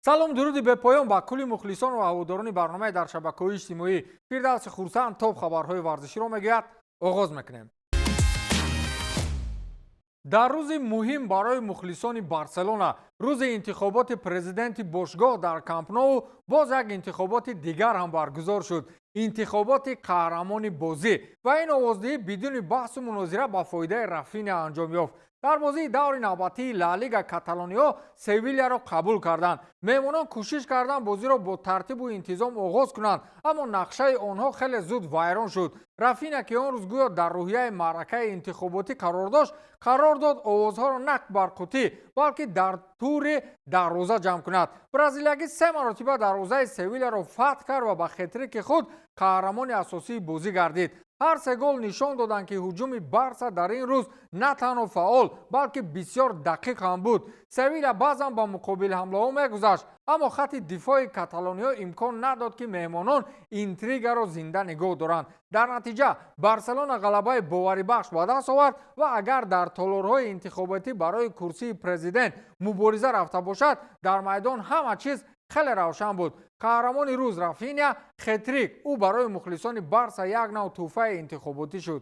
Салом, дуруди бепоён ба кулли мухлисон ва ҳаводорони барномаи дар шабакаҳои иҷтимоӣ. Фирдавси Хурсанд топ хабарҳои варзиширо мегӯяд. Оғоз мекунем. Дар рӯзи муҳим барои мухлисони Барселона, рӯзи интихоботи президенти бошгоҳ, дар Камп Ноу боз як интихоботи дигар ҳам баргузор шуд, интихоботи қаҳрамони бозӣ. Ва ин овоздиҳӣ бидуни баҳсу мунозира ба фоидаи Рафиня анҷом ёфт. Дар бозии даври навбатии Ла Лига каталониҳо Севилияро қабул карданд. Меҳмонон кӯшиш карданд бозиро бо тартибу интизом оғоз кунанд, аммо нақшаи онҳо хеле зуд вайрон шуд. Рафина, ки он рӯз гӯё дар рӯҳияи маъракаи интихоботӣ қарор дошт, қарор дод овозҳоро на бар қутӣ, балки дар тури дарвоза ҷамъ кунад. Бразилиягӣ се маротиба дарвозаи Севилияро фатҳ кард ва ба хетрики худ қаҳрамони асосии бозӣ гардид. Ҳар се гол нишон доданд, ки ҳуҷуми Барса дар ин рӯз на танҳо фаъол, балки бисёр дақиқ ҳам буд. Севилия баъзан ба муқобил ҳамлаҳо мегузашт, аммо хатти дифои каталониҳо имкон надод, ки меҳмонон интригаро зинда нигоҳ доранд. Дар натиҷа Барселона ғалабаи боварибахш ба даст овард ва агар дар толорҳои интихоботӣ барои курсии президент мубориза рафта бошад, дар майдон ҳама чиз хеле равшан буд. Қаҳрамони рӯз Рафиня. Хетрик ӯ барои мухлисони Барса як нав тӯҳфаи интихоботӣ шуд.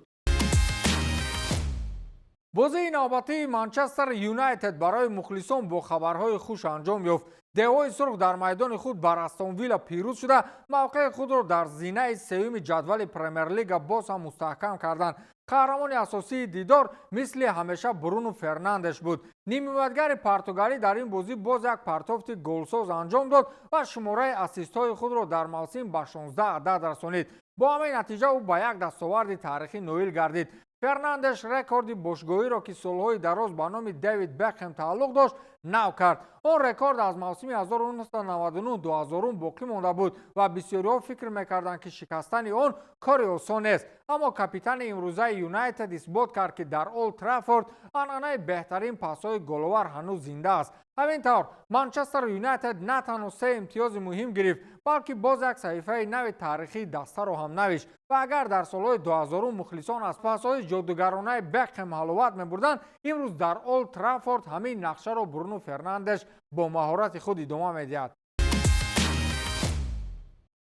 Бозии навбатии Манчестер Юнайтед барои мухлисон бо хабарҳои хуш анҷом ёфт. Девҳои сурх дар майдони худ бар Астон Вилла пирӯз шуда, мавқеи худро дар зинаи сеюми ҷадвали Премер-лига боз ҳам мустаҳкам карданд. Қаҳрамони асосии дидор мисли ҳамеша Бруно Фернандеш буд. Нимҳимоятгари португалӣ дар ин бозӣ боз як партофти голсоз анҷом дод ва шумораи ассистҳои худро дар мавсим ба 16 адад расонид. Бо ҳамин натиҷа ӯ ба як дастоварди таърихӣ ноил гардид. Фернандеш рекорди бошгоҳиро, ки солҳои дароз ба номи Дэвид Бекхем тааллуқ дошт, нав кард. Он рекорд аз мавсими 1999-2000 боқӣ монда буд ва бисёриҳо фикр мекарданд, ки шикастани он кори осон нест. Аммо капитани имрӯзаи Юнайтед исбот кард, ки дар Олд Траффорд анъанаи беҳтарин пасҳои головар ҳанӯз зинда аст. Ҳамин тавр, Манчестер Юнайтед на танҳо се имтиёзи муҳим гирифт, балки боз як саҳифаи нави таърихии дастаро ҳам навишт. Ва агар дар солҳои 2000 мухлисон аз пасҳои ҷодугаронаи Бекхем ҳаловат мебурданд, имрӯз дар Олд Траффорд ҳамин нақшаро Бруно Фернандеш бо маҳорати худ идома медиҳад.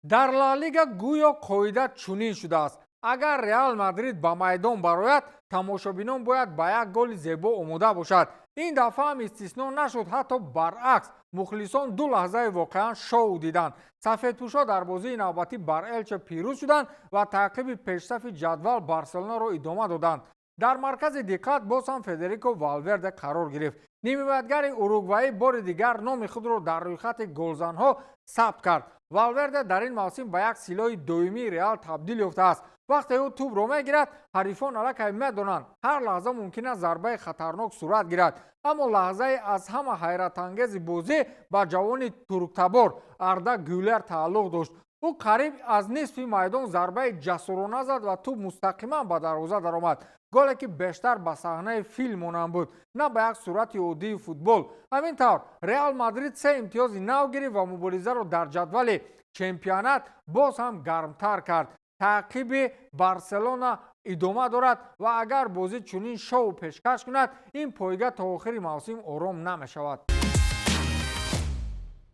Дар Ла Лига гӯё қоида чунин шудааст: агар Реал Мадрид ба майдон барояд, тамошобинон бояд ба як голи зебо омода бошад. Ин дафъа ҳам истисно нашуд, ҳатто баръакс, мухлисон ду лаҳзаи воқеан шоу диданд. Сафедпӯшо дар бозии навбатӣ бар Элче пирӯз шуданд ва таъқиби пешсафи ҷадвал Барселонаро идома доданд. Дар маркази диққат боз ҳам Федерико Валверде қарор гирифт. Нимҳимоятгари уругваӣ бори дигар номи худро дар рӯйхати голзанҳо сабт кард. Валверде дар ин мавсим ба як силоҳи доимии Реал табдил ёфтааст. Вақте ӯ тӯбро мегирад, ҳарифон аллакай медонанд, ҳар лаҳза мумкин аст зарбаи хатарнок сурат гирад. Аммо лаҳзаи аз ҳама ҳайратангези бозӣ ба ҷавони турктабор Арда Гюлер тааллуқ дошт. Ӯ қариб аз нисфи майдон зарбаи ҷасурона зад ва тӯб мустақиман ба дарвоза даромад. Голе, ки бештар ба саҳнаи филм монанд буд, на ба як сурати оддии футбол. Ҳамин тавр, Реал Мадрид се имтиёзи нав гирифт ва муборизаро дар ҷадвали чемпионат боз ҳам гармтар кард. Таъқиби Барселона идома дорад ва агар бозӣ чунин шоу пешкаш кунад, ин пойга то охири мавсим ором намешавад.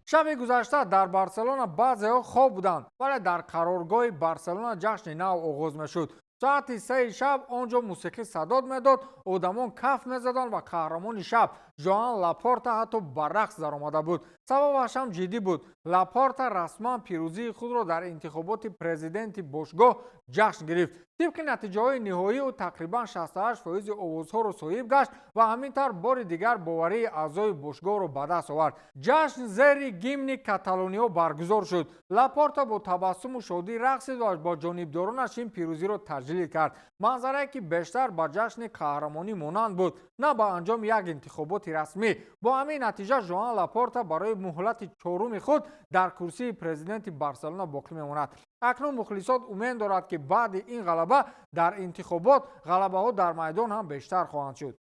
Шаби гузашта дар Барселона баъзеҳо хоб буданд, вале дар қароргоҳи Барселона ҷашни нав оғоз мешуд. Соати 3-и шаб он ҷо мусиқӣ садод медод, одамон каф мезаданд ва қаҳрамони шаб Жоан Лапорта ҳатто ба рақс даромада буд. Сабабаш ҳам ҷиддӣ буд: Лапорта расман пирӯзии худро дар интихоботи президенти бошгоҳ ҷашн гирифт. Тибқи натиҷаҳои ниҳоӣ, ӯ тақрибан 68 фоизи овозҳоро соҳиб гашт ва ҳамин тавр бори дигар боварии аъзои бошгоҳро ба даст овард. Ҷашн зери гимни каталониҳо баргузор шуд. Лапорта бо табассуму шодӣ рақсид ва бо ҷонибдоронаш ин пирӯзиро таҷлил кард. Манзарае, ки бештар ба ҷашни қаҳрамонӣ монанд буд, на ба анҷоми як интихоботи расмӣ. Бо ҳамин натиҷа Жоан Лапорта барои муҳлати чоруми худ дар курсии президенти Барселона боқӣ мемонад. Акнун мухлисот умед дорад, ки баъди ин ғалаба дар интихобот ғалабаҳо дар майдон ҳам бештар хоҳанд шуд.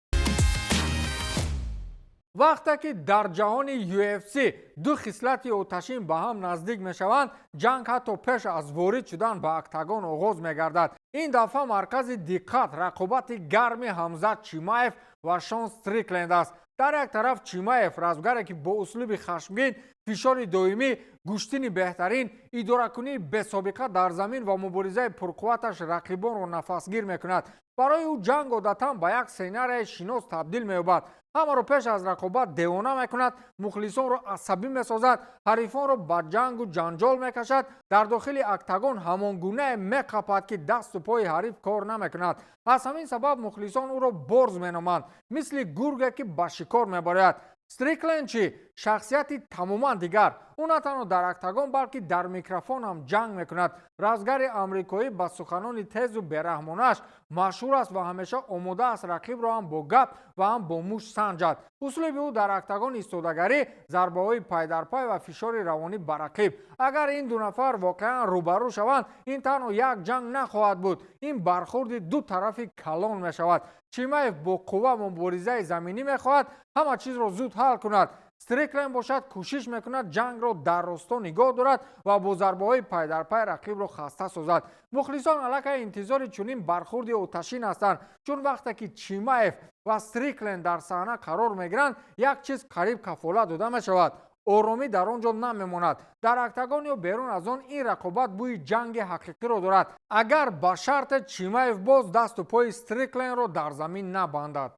Вақте ки дар ҷаҳони UFC ду хислати оташин ба ҳам наздик мешаванд, ҷанг ҳатто пеш аз ворид шудан ба октагон оғоз мегардад. Ин дафъа маркази диққат рақобати гарми Ҳамзат Чимаев ва Шон Стрикленд аст. Дар як тараф Чимаев, размгаре, ки бо услуби хашмгин, фишори доимӣ, гӯштини беҳтарин, идоракунии бесобиқа дар замин ва муборизаи пурқувваташ рақибонро нафасгир мекунад. Барои ӯ ҷанг одатан ба як сценарияи шинос табдил меёбад: ҳамаро пеш аз рақобат девона мекунад, мухлисонро асабӣ месозад, ҳарифонро ба ҷангу ҷанҷол мекашад, дар дохили октагон ҳамон гунае меқапад, ки дасту пои ҳариф кор намекунад. Аз ҳамин сабаб мухлисон ӯро борз меноманд, мисли гурге, ки ба шикор мебарояд. Стрикленд чӣ? Шахсияти тамоман дигар. Ӯ на танҳо дар октагон, балки дар микрофон ҳам ҷанг мекунад. Размгари амрикоӣ ба суханони тезу бераҳмонааш машҳур аст ва ҳамеша омода аст рақибро ҳам бо гап ва ҳам бо мушт санҷад. Услуби ӯ дар октагон истодагарӣ, зарбаҳои пайдарпай ва фишори равонӣ ба рақиб. Агар ин ду нафар воқеан рӯбарӯ шаванд, ин танҳо як ҷанг нахоҳад буд, ин бархурди ду тарафи калон мешавад. Чимаев бо қувва, муборизаи заминӣ мехоҳад ҳама чизро зуд ҳал кунад. Стрикленд бошад, кӯшиш мекунад ҷангро дар росто нигоҳ дорад ва бо зарбаҳои пайдарпай рақибро хаста созад. Мухлисон аллакай интизори чунин бархурди оташин ҳастанд, чун вақте ки Чимаев ва Стрикленд дар саҳна қарор мегиранд, як чиз қариб кафолат дода мешавад: оромӣ дар он ҷо намемонад. Дар октагон ё берун аз он, ин рақобат бӯи ҷанги ҳақиқиро дорад, агар ба шарте Чимаев боз дасту пои Стриклендро дар замин набандад.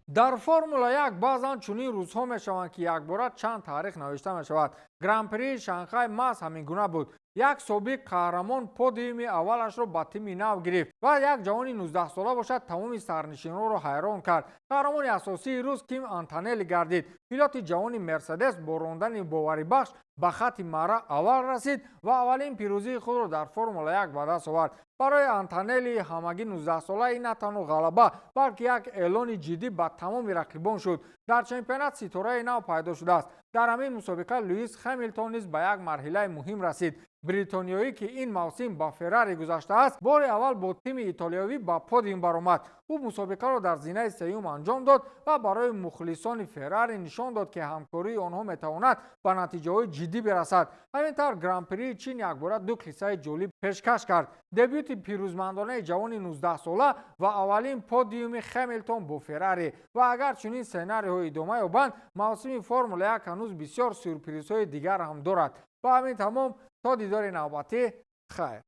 Дар Формула 1 баъзан чунин рӯзҳо мешаванд, ки якбора чанд таърих навишта мешавад. Гран-прии Шанхай маҳз ҳамин гуна буд. Як собиқ қаҳрамон подиуми аввалашро ба тими нав гирифт ва як ҷавони 19-сола бошад, тамоми сарнишинонро ҳайрон кард. Қаҳрамони асосии рӯз Ким Антонелли гардид. Пилоти ҷавони Мерседес бо рондани боварибахш ба хатти мара аввал расид ва аввалин пирӯзии худро дар Формула 1 ба даст овард. Барои Антонелли, ҳамагӣ 19-сола, ин на танҳо ғалаба, балки як эълони ҷиддӣ ба тамоми рақибон шуд: дар чемпионат ситораи нав пайдо шудааст. Дар ҳамин мусобиқа Луис Хемилтон низ ба як марҳилаи муҳим расид. Бритониёӣ, ки ин мавсим ба Феррари гузаштааст, бори аввал бо тими итолиёвӣ ба подиум баромад. Ӯ мусобиқаро дар зинаи сеюм анҷом дод ва барои мухлисони Феррари нишон дод, ки ҳамкории онҳо метавонад ба натиҷаҳои ҷиддӣ бирасад. Ҳамин тавр, Гран-прии Чин якбора ду қиссаи ҷолиб пешкаш кард: дебюти пирӯзмандонаи ҷавони 19-сола ва аввалин подиуми Хемилтон бо Феррари. Ва агар чунин сценариҳо идома ёбанд, мавсими Формула 1 ҳанӯз бисёр сюрпризҳои дигар ҳам дорад. Ба ҳамин тамом, то дидори навбатӣ, хайр.